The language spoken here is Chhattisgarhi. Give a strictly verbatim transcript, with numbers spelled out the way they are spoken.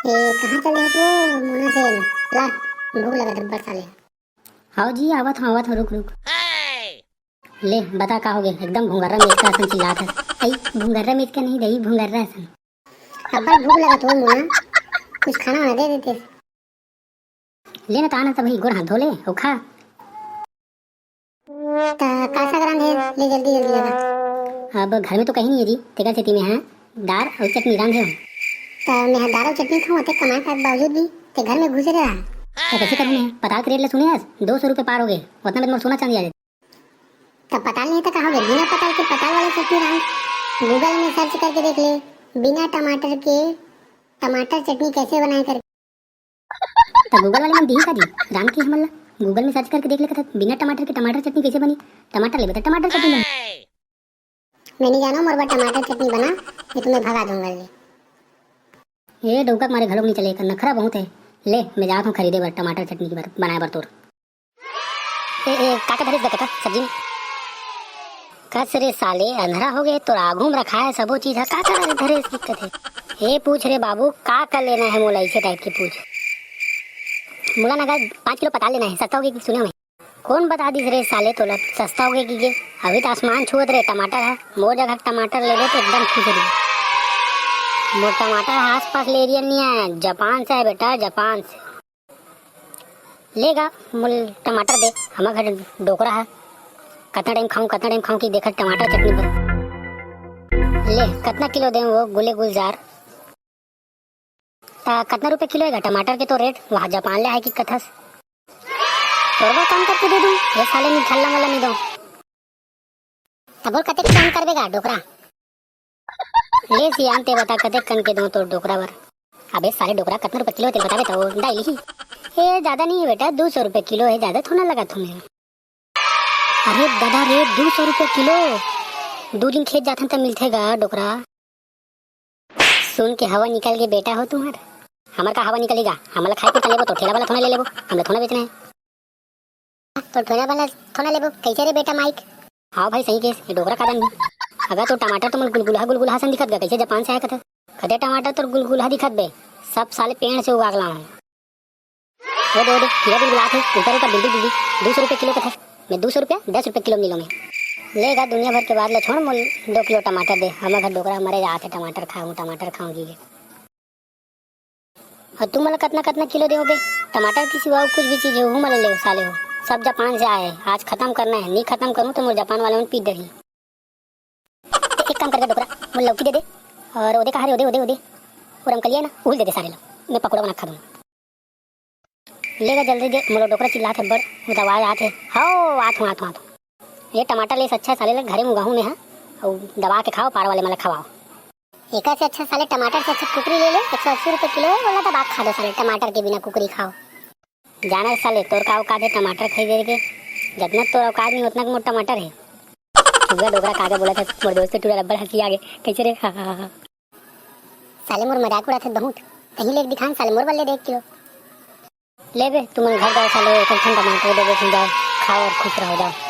ए, कहाँ चल रहे हो मोना से? ला, भूख लगा दब्बर साले। हाव जी, आवत हूँ, आवत हूँ, रुक, रुक। ले, बता का हो गए? एकदम भुंगर्रा मेच का असन चिल्लात है। आई, भुंगर्रा मेच का नहीं दई, भुंगर्रा असन। अब्बड़ भूख लगा तो मोना, कुछ खाना वाना दे देते। ले ना, ता ना, त भाई गोड़ हाथ धो ले, अउ खा। त का साग रांधे? ले जल्दी जल्दी लगा। अब घर में तो कहीं नहीं है जी, तेकर सेती में हाँ दार अउ चटनी रांधे हो। त मैं दार अउ चटनी खाऊं, अतेक कमाए के बावजूद भी ते घर में घुसे रहा। त कैसे करूँ मैं? पताल के रेट ले सुने हस, दो सौ रुपये पार हो गए, उतना में तो मोर सोना चांदी आ जाए। त पताल नहीं तो का हो गए, बिना पताल के पताल वाला चटनी रांध। Google में search करके देख ले, बिना टमाटर के टमाटर चटनी कैसे बनाए करके। त Google वाले मन दिही का जी, रांध के हमन ला? Google में search करके देख ले, कथक बिना टमाटर के टमाटर चटनी कैसे बनी? टमाटर लेबे त टमाटर चटनी बनी। मैं नहीं जानो, मोर बर टमाटर चटनी बना, ये तुम्हें भगा दूंगा ले। ए डौका के मारे घलोक नहीं चले, एकर नखरा बहुत है। ले, मैं जात हूँ खरीदे बर टमाटर चटनी की बर, बनाए बर तोर। ए, ए, का का धरेस गा तका सब्जी में? कस रे साले, अंधरा हो गए, तोर आगू में रखा है सबो चीज ह, का का धरेस दिक्कत है? ए, पूछ रे बाबू, का का लेना है मोला, ऐसे type के पूछ। मोला ना गा पाँच किलो पताल लेना है, सस्ता हो गया कि सुना मैं। कौन बता दिस रे साले तोला सस्ता हो गया कि गे? अभी तो आसमान छुअत रे टमाटर है, मोर जगह टमाटर लेबे तो एकदम खुश रही। मोर टमाटर आसपास ले एरिया नहीं है, जापान से है बेटा, जापान से। ले गा, मोल टमाटर दे, हमर घर डोकरा है। कतना टाइम खाऊं, कतना टाइम खाऊं कि देखत टमाटर चटनी बर। ले, कतना किलो दे वो गुले गुलजार? ता कतना रुपए किलो है गा टमाटर के तो रेट? वहाँ जापान ले आए कि कथस। तोरवा काम करके दे दूं, ये साले निठल्ला वाला नहीं दो। तब और कतेक कम करबे गा डोकरा? ले सियान, ते बता कतेक कन के दूं तोर डोकरा बर? अबे साले डोकरा, कतना रुपए किलो है तेल बताबे तो दाई लिही। ए, ज्यादा नहीं है बेटा, दो सौ रुपए किलो है, ज्यादा थोड़ा लगा तुम्हें। अरे दादा रे, दो सौ रुपए किलो, दो दिन खेत जाथन त मिलथे गा डोकरा। सुन के हवा निकल गे बेटा हो तुम्हार। हमर का हवा निकलेगा? हमला खाए पीते लेबो तो ठेला वाला थोड़ा ले लेबो, हमला थोड़ा बेचना है। तो ठेला वाला थोड़ा लेबो, कैसे रे बेटा माइक? हाँ भाई, सही केस, ये डोकरा का दन। अगर तो टमाटर तो मोर गुलगुलहा गुलगुलहा सन दिखत गा, कैसे जापान से आया कथे? कथे टमाटर तो गुलगुलहा दिखत बे, सब साले पेड़ से उगा के लाऊं। ओ दे, ओ दे, कीड़ा बिलबिलात हे, ऊपर ऊपर बिलबिल बिलबिल। दो सौ रुपये किलो कथे। मैं दो सौ रुपये, दस रुपये किलो मिलो मैं। ले गा दुनिया भर के बात ला छोड़, मोल दो किलो टमाटर दे। हमर घर डोकरा मरे जात हे, टमाटर खाऊं, टमाटर खाऊं जी। और तुम मला कतना कतना किलो देओ बे? टमाटर के सिवा अउ कुछ भी चीज है, वो मला ले साले हो। सब जापान से आए हैं, आज खत्म करना है, नहीं खत्म करूँ तो मोर जापान वाले मन पीट डरही। एक काम कर गा डोकरा, मोर लौकी दे दे, और ओदे कहाँ रे, ओदे, ओदे, ओदे, और रमकलिया ना, उहुल दे दे साले ला, मैं पकौड़ा बना के खा दूँ। ले गा जल्दी दे, मोर डोकरा चिल्लात हे बड़, वो दवा आत हे। हाओ, आत हूँ, आत हूँ, आत हूँ। ये टमाटर ले से अच्छा है साले ला घरे में उगाहूँ मैं, हाँ, और दबा के खाओ, पार वाले मला खवाओ। एकर से अच्छा साले टमाटर से अच्छा कुकरी ले ले, एक सौ अस्सी रुपये किलो है, बोला दबा के खा दो साले, टमाटर के बिना कुकरी खाओ। जाना साले, तोर का औकात है टमाटर खरीदे के? जतना तोर औकात नहीं, उतना के मोर टमाटर है। चुगा डोकरा का आगे बोला था, मोर दोस्त के टूरा रब्बड़ हंसी आ गए। कैसे रे? हा, हा, हा, हा। साले मोर मजाक उड़ाथे बहुत। कहीं ले दिखान साले मोर बल्ले देख किलो। ले बे, तुमन घर जाओ साले, एक ठन टमाटर दे दे, तुम जाओ, खाओ और खुश रहो, जाओ।